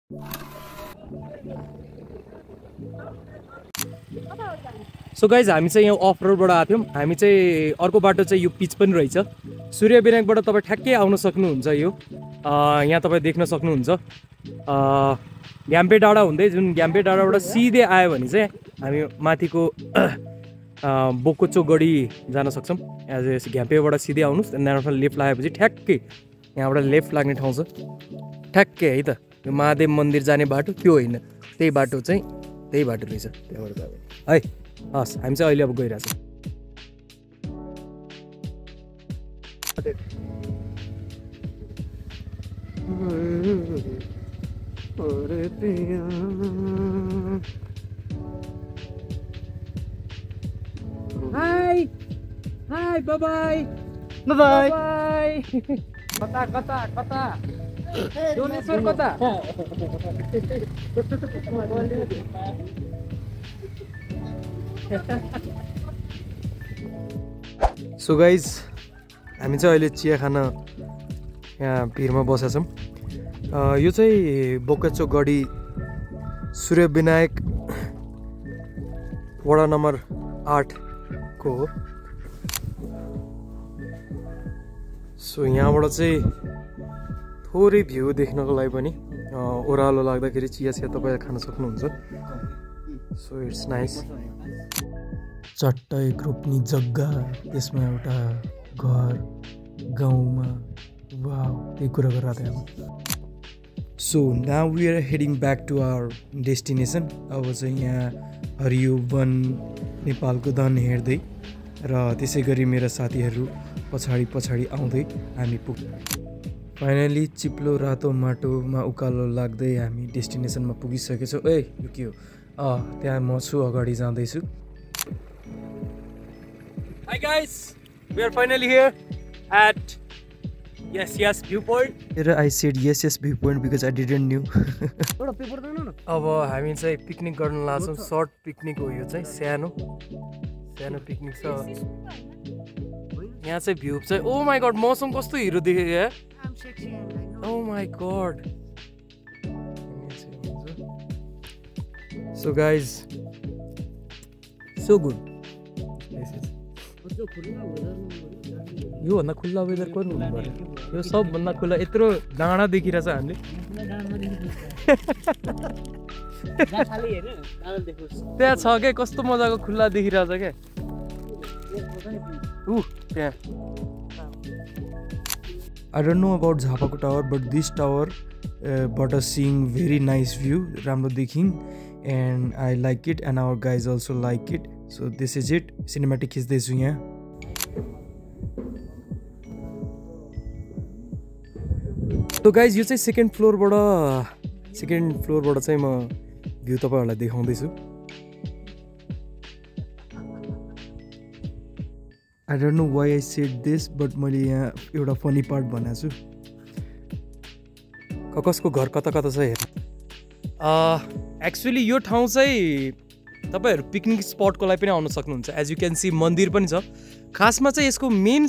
So guys हामी चाहिँ यहाँ अफ रोडबाट आएको थियौँ। हामी चाहिँ अर्को बाटो चाहिँ यो पिच पनि रहेछ। सूर्य विनायकबाट तपाईँ ठ्याक्कै आउन सक्नुहुन्छ। यो यहाँ तपाईँ देख्न सक्नुहुन्छ। घ्याम्पे डाँडा हुँदै जुन घ्याम्पे डाँडाबाट सिधै आयो भने चाहिँ हामी माथिको बोकोचो गढी जान सक्छौँ। एज घ्याम्पेबाट सिधै आउनुहोस्। त्यहाँबाट लेफ्ट लगाएपछि ठ्याक्कै यहाँबाट लेफ्ट लाग्ने ठाउँ छ ठ्याक्कै है त। यो महादेव मन्दिर जाने बाटो त्यो होइन, त्यही बाटो चाहिँ त्यही बाटो रहेछ। त्यहाँबाट है हस् हामी चाहिँ अहिले अब गइरहेछौँ। Hi hi bye bye bye bye. कता कता कता डोनेश्वर कता? सो गाइज हामी चाहिँ अहिले चिया खान यहाँ भिरमा बसेका छौँ। यो चाहिँ बोकाचो गढी सूर्य विनायक वडा नम्बर 8 को हो। सो यहाँबाट चाहिँ थोरै भ्यू देख्नको लागि पनि ओह्रालो लाग्दाखेरि चिया चिया तपाईँ खान सक्नुहुन्छ। So it's nice. चट्ट एक रोप्ने जग्गा, त्यसमा एउटा घर गाउँमा। वाउ, त्यही कुरा गरिरहेको थिएँ। So now we are heading back to our destination. अब चाहिँ यहाँ हरियो वन नेपालको धन हेर्दै र त्यसै गरी मेरा साथीहरू पछाडि पछाडि आउँदै हामी फाइनली चिप्लो रातो माटोमा उकालो लाग्दै हामी डेस्टिनेसनमा पुगिसकेको छौँ। ए यो के हो? त्यहाँ म छु, अगाडि जाँदैछु। Hi guys, we are finally here at yes viewpoint. I said yes viewpoint because I didn't knew. अब हामी चाहिँ पिकनिक गर्न लाग्छौँ। सर्ट पिकनिक हो यो चाहिँ, सानो पिकनिक छ। यहाँ चाहिँ भ्यू चाहिँ ओ माई गॉड, मौसम कस्तो हिरो देखेको यार। Oh my God. So guys so good. यो भन्दा खुल्ला वेदर कोही हुनु पर्यो। यो सबभन्दा खुल्ला यत्रो डाँडा देखिरहेछ हामीले। त्यहाँ छ क्या, कस्तो मजाको खुल्ला देखिरहेछ क्या। त्यहाँ I don't know about Zapako tower, but this tower but seeing very nice view, राम्रो देखिङ, and I like it and our guys also like it. So this is it. Cinematic खिच्दैछु यहाँ। तो गाइज यो चाहिँ सेकेन्ड फ्लोरबाट चाहिँ म view तपाईँहरूलाई देखाउँदैछु। I don't know why I said this, but मैले यहाँ एउटा फनी पार्ट भनेको छु। कसको घर कता कता छ हेर। एक्चुअली यो ठाउँ चाहिँ तपाईँहरू पिकनिक स्पटको लागि पनि आउन सक्नुहुन्छ। एज यु क्यान सी मन्दिर पनि छ। खासमा चाहिँ यसको मेन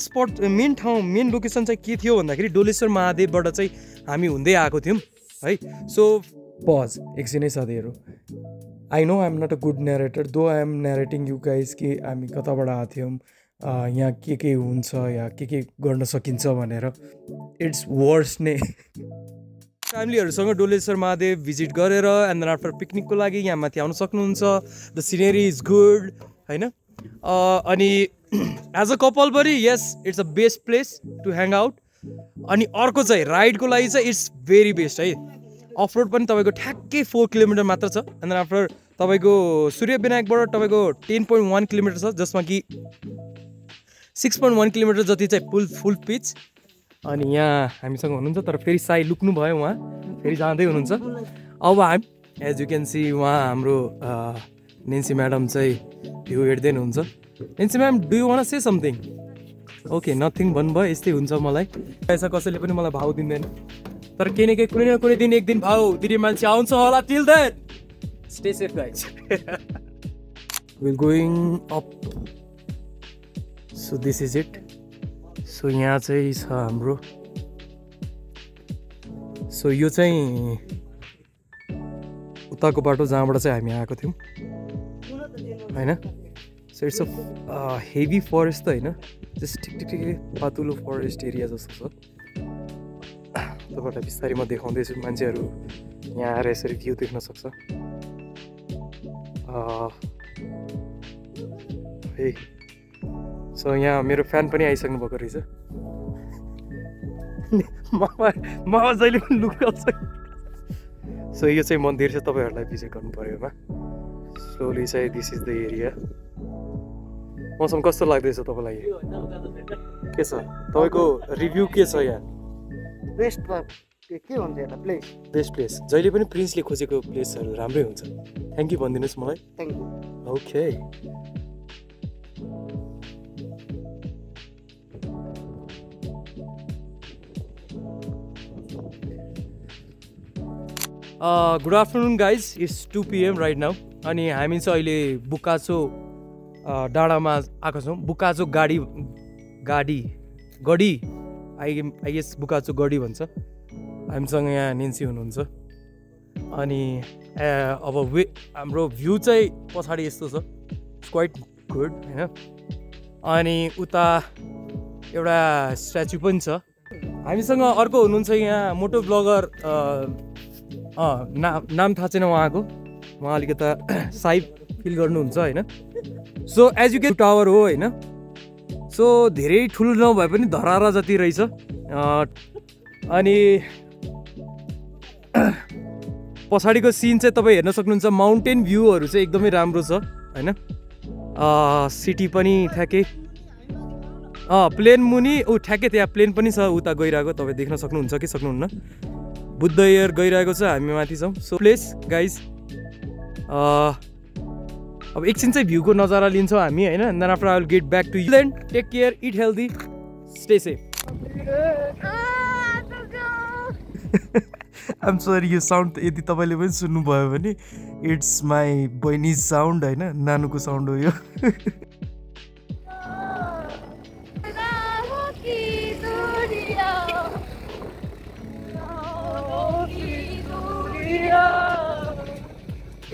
लोकेसन चाहिँ के थियो भन्दाखेरि डोलेश्वर महादेवबाट चाहिँ हामी हुँदै आएको थियौँ है। सो पज एकछिनै साथीहरू, I know I am not a good narrator, though I am narrating you guys कि हामी कताबाट आएको थियौँ, यहाँ के हुन्छ या के गर्न सकिन्छ भनेर। इट्स वर्स नै। फ्यामिलीहरूसँग डोलेश्वर महादेव भिजिट गरेर एन्ड देन आफ्टर पिकनिकको लागि यहाँ माथि आउन सक्नुहुन्छ। द सिनेरी इज गुड होइन। अनि एज अ कपल पनि yes it's a best place to hang out. अनि अर्को चाहिँ राइडको लागि चाहिँ इट्स भेरी बेस्ट है। अफ रोड पनि तपाईँको ठ्याक्कै 4 किलोमिटर मात्र छ। एन्ड देन आफ्टर तपाईँको सूर्य विनायकबाट तपाईँको 10.1 किलोमिटर छ, जसमा कि 6.1 किलोमिटर जति चाहिँ फुल पिच। अनि यहाँ हामीसँग हुनुहुन्छ, तर फेरि साई लुक्नु भयो, उहाँ फेरि जाँदै हुनुहुन्छ। अब हामी एज यु क्यान सी उहाँ हाम्रो नेन्सी म्याडम चाहिँ भ्यू हेर्दै हुनुहुन्छ। Nancy ma'am, do you one say something? Okay, nothing भन्नुभयो। यस्तै हुन्छ मलाई। पैसा कसैले पनि मलाई भाउ दिँदैन, तर केही न केही कुनै न कुनै दिन एक दिन भाउ दिने मान्छे आउँछ होला। Till then stay safe guys. Will going up. So this is it. So यहाँ चाहिँ छ हाम्रो। सो यो चाहिँ उताको बाटो जहाँबाट चाहिँ हामी आएको थियौँ होइन so it's a heavy forest त होइन जस्ट ठिक पातुलो फरेस्ट एरिया जस्तो छ तपाईँहरूलाई बिस्तारै म देखाउँदैछु मान्छेहरू यहाँ आएर यसरी भ्यू देख्न सक्छ है सो यहाँ मेरो फ्यान पनि आइसक्नु भएको रहेछ मामा जहिले पनि लुकाउँछ सो यो चाहिँ मन्दिर चाहिँ तपाईँहरूलाई भिजिट गर्नु पऱ्योमा स्लोली चाहिँ दिस इज द एरिया मौसम कस्तो लाग्दैछ तपाईँलाई के छ तपाईँको रिभ्यू के छ यहाँ बेस्ट के भन्छ यसलाई प्लेस बेस्ट प्लेस जहिले पनि प्रिन्सले खोजेको प्लेसहरू राम्रै हुन्छ थ्याङ्क यू भनिदिनुहोस् मलाई thank you okay good afternoon guys it's 2 PM right now अनि हामी चाहिँ अहिले बुकाचो डाँडामा आएको छौँ बुकाचो गढी आई गेस बुकाचो गढी भन्छ हामीसँग यहाँ नेन्सी हुनुहुन्छ अनि अब हाम्रो भ्यू चाहिँ पछाडि यस्तो छ इट्स क्वाइट गुड होइन अनि उता एउटा स्ट्याचु पनि छ हामीसँग अर्को हुनुहुन्छ यहाँ मोटो ब्लगर नाम थाहा छैन उहाँको उहाँ अलिकता साइप फिल गर्नुहुन्छ होइन so as you get tower हो होइन सो धेरै ठुलो नभए पनि धरारा जति रहेछ अनि पछाडिको सिन चाहिँ तपाईँ हेर्न सक्नुहुन्छ माउन्टेन भ्यूहरू चाहिँ एकदमै राम्रो छ होइन सिटी पनि ठ्याक्कै प्लेन मुनि ठ्याक्कै त्यहाँ प्लेन पनि छ उता गइरहेको तपाईँ देख्न सक्नुहुन्छ कि सक्नुहुन्न बुद्ध एयर गइरहेको छ हामी माथि छौँ सो प्लेस गाइज अब एकछिन चाहिँ भ्यूको नजारा लिन्छौँ हामी होइन then after I will get back to you then take care it healthy stay safe I'm sorry यो साउन्ड यदि तपाईँले पनि सुन्नुभयो भने इट्स माई बहिनीज साउन्ड होइन नानुको साउन्ड हो यो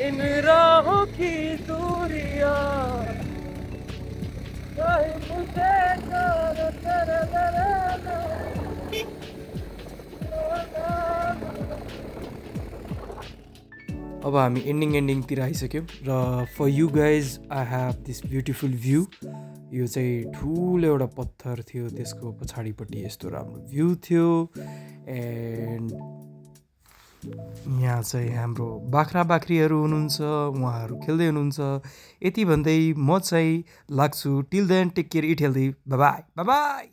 इन राहों की दूरियां अब हामी एन्डिङतिर आइसक्यौँ र for you guys I have this beautiful view यो चाहिँ ठुलो एउटा पत्थर थियो त्यसको पछाडिपट्टि यस्तो राम्रो भ्यू थियो एन्ड यहाँ चाहिँ हाम्रो बाख्रा बाख्रीहरू हुनुहुन्छ उहाँहरू खेल्दै हुनुहुन्छ यति भन्दै म चाहिँ लाग्छु till then take care it healthy bye by